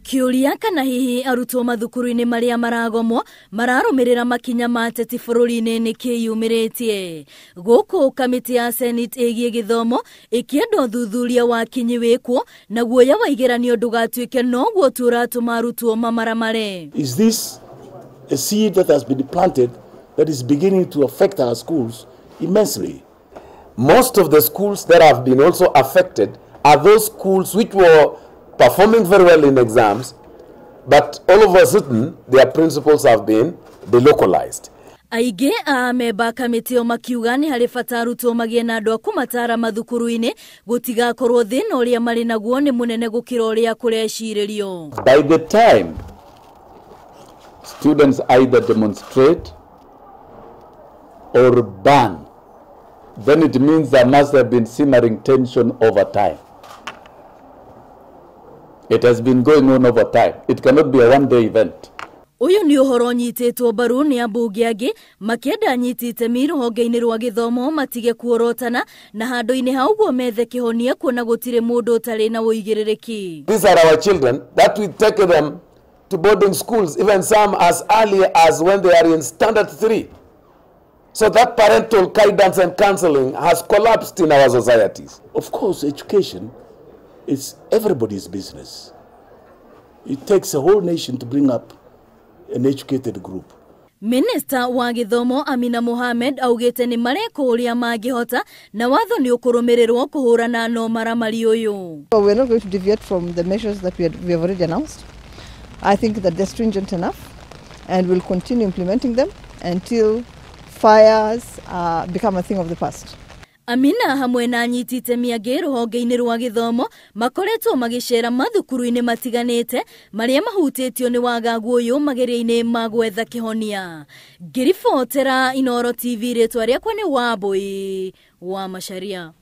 Kĩũria kana hihi arutwo mathukuru-inĩ marĩa maragomwo mararũmĩrĩra makinya ma ateti bũrũri-inĩ nĩ kĩyumĩrĩtie. Gũkũ kamĩtĩ ya Senate ĩgiĩ gĩthomo ĩkĩenda ũthuthuria wa kinyi wĩkwo na guoya wa igeranio ndũgatuĩke noguo tu ũratũma arutwo mamaramare. Is this a seed that has been planted that is beginning to affect our schools immensely? Most of the schools that have been also affected are those schools which were performing very well in exams, but all of a sudden their principals have been delocalized. Aingĩ a amemba kamĩtĩ ĩyo makiuga nĩ harĩ bata arutwo magĩe na andũ a kũmataara mathukuru-inĩ gũtigakorwo thĩna ũrĩa marĩ naguo nĩ mũnene gũkĩra ũrĩa kũrecirĩrio. By the time students either demonstrate or ban, then it means there must have been simmering tension over time. It has been going on over time. It cannot be a one-day event. Ũyũ nĩ ũhoro ũnyitĩtwo mbaru nĩ ambunge angĩ makĩenda anyiti itemi rũhonge-inĩ rwa gĩthomo matige kuorotana na handũ-inĩ ha ũguo methe kĩhonia kuona gũtirĩ mũndũ ũtarĩ na ũigĩrĩrĩki. These are our children that we take them to boarding schools, even some as early as when they are in standard 3. So that parental guidance and counseling has collapsed in our societies. Of course, education is everybody's business. It takes a whole nation to bring up an educated group. Minister wa gĩthomo Amina Mohamed augĩte nĩ mareka ũrĩa mangĩhota na watho nĩ ũkũrũmĩrĩrwo kũhũrana na ũmaramari ũyũ. So we're not going to deviate from the measures that we have already announced. I think that they're stringent enough and we'll continue implementing them until fires become a thing of the past. Amina hamwe na anyiti itemi angĩ rũhonge-inĩ rwa gĩthomo makoretwo magĩcera mathukuru-inĩ matiganĩte marĩa mahutĩtio nĩ wagagu ũyũ mageria-inĩ ma gwetha kĩhonia. Ngĩribotera Inooro TV, rĩtwa rĩakwa nĩ Wambui wa Macharia.